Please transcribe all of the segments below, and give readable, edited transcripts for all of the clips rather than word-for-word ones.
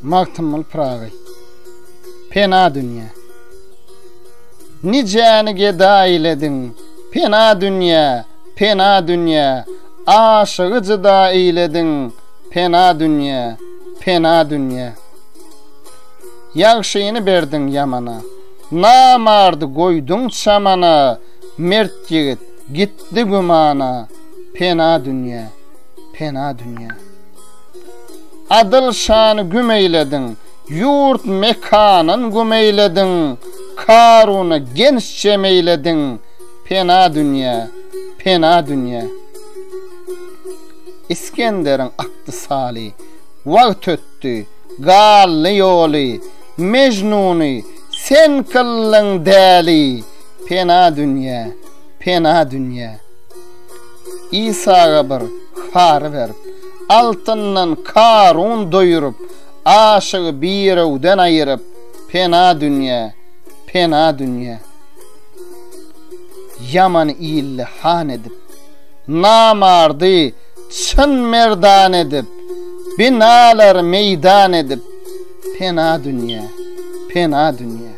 Magtymguly Pyragy. Pena dünýä. Nijäni geda eýlediň, Pena dünýä, pena dünýä, Aşygy jyda eýlediň, Pena dünýä, pena dünýä. Ýagşyny berdiň ýamana, Namardy goýduň çamana, Mert ýigit gitdi gümana, Pena dünýä, pena dünýä. Adyl şany güm eýlediň, Ýurt mekanyn güm eýlediň, Karuny genç jem eýlediň, Pena dünýä, pena dünýä. Isgenderiň akdy saly, Wagt ötdi, galdy ýoly, Mejnuny sen kyldyň däli, Pena dünýä, pena dünýä. Isaga bir hary berip, Altyndan Karun doýuryp, Aşygy birewden aýyryp, Pena dünýä, pena dünýä. Ýamany illi han edip, Namardy çyn merdan edip, Binalary meýdan edip, Pena dünýä, pena dünýä.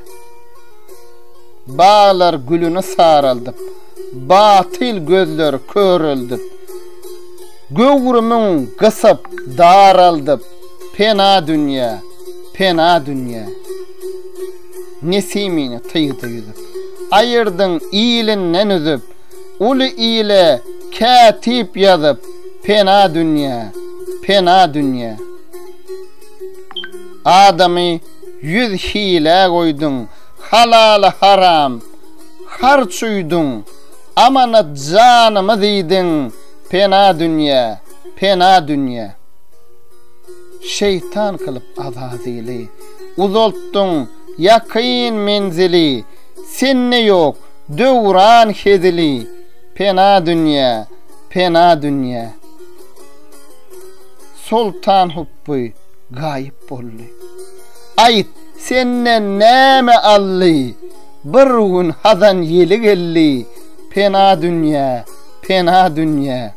Baglar gülüni saraldyp, Batyl gözleri köreldip, Göwrümiň gysyp, daraldyp, Pena dünýä, pena dünýä. Nesimini tygda ýüzüp, Aýyrdyň ilinden üzüp, Uly ile kätip ýazyp, Pena dünýä, pena dünýä. Adamy ýüz hilä goýduň, Halaly haram, harç uýduň, Amanat janymy diýdiň, Pena dünýä, pena dünýä. Şeýtan kylyp Azazyly, Uzaltdyň ýakyn menzili, Sende ýok döwran hezili, Pena dünýä, pena dünýä. Soltan Hupby gaýyp boldy. Aýt, senden näme aldy? Bir gün hazan ýeli geldi, Pena dünýä, pena dünýä.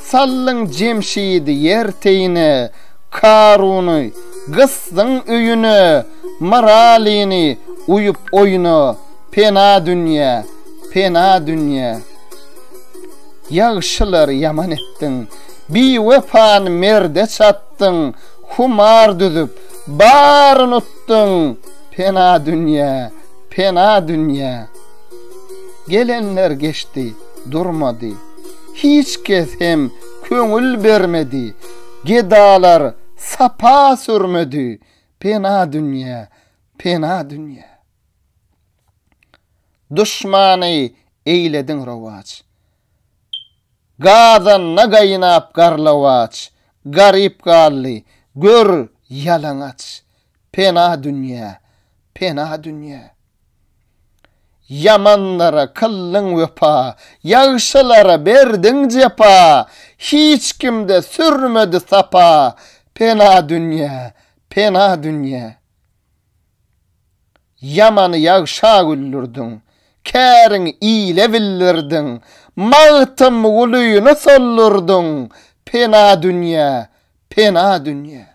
Saldyň Jemşidi ýer teýine, Karuny gysdyň öýüne, Myralyny uýup oýuna, Pena dünýä, pena dünýä. Ýagşylary ýaman etdiň, Biwepany merde çatdyň, Humar düzüp, baryn utduň, Pena dünýä, pena dünýä. Gelenler geçdi, durmady, Hiç kes hem köňül bermedi, Gedalar sapa sürmedi, Pena dünýä, pena dünýä. Duşmany eýlediň rowaç. Gazanda gaýnap garlawaç, Garyp galdy, gör, ýalaňaç. Pena dünýä, pena dünýä. Ýamanlara kyldyň wepa, Ýagşylara berdiň jepa, Hiç kimde sürmedi sapa, Pena dünýä, pena dünýä. Ýamany ýagşa güldürdiň, Käriňi ile bildirdiň, Magtymgulyny soldurdyň, Pena dünýä, pena dünýä.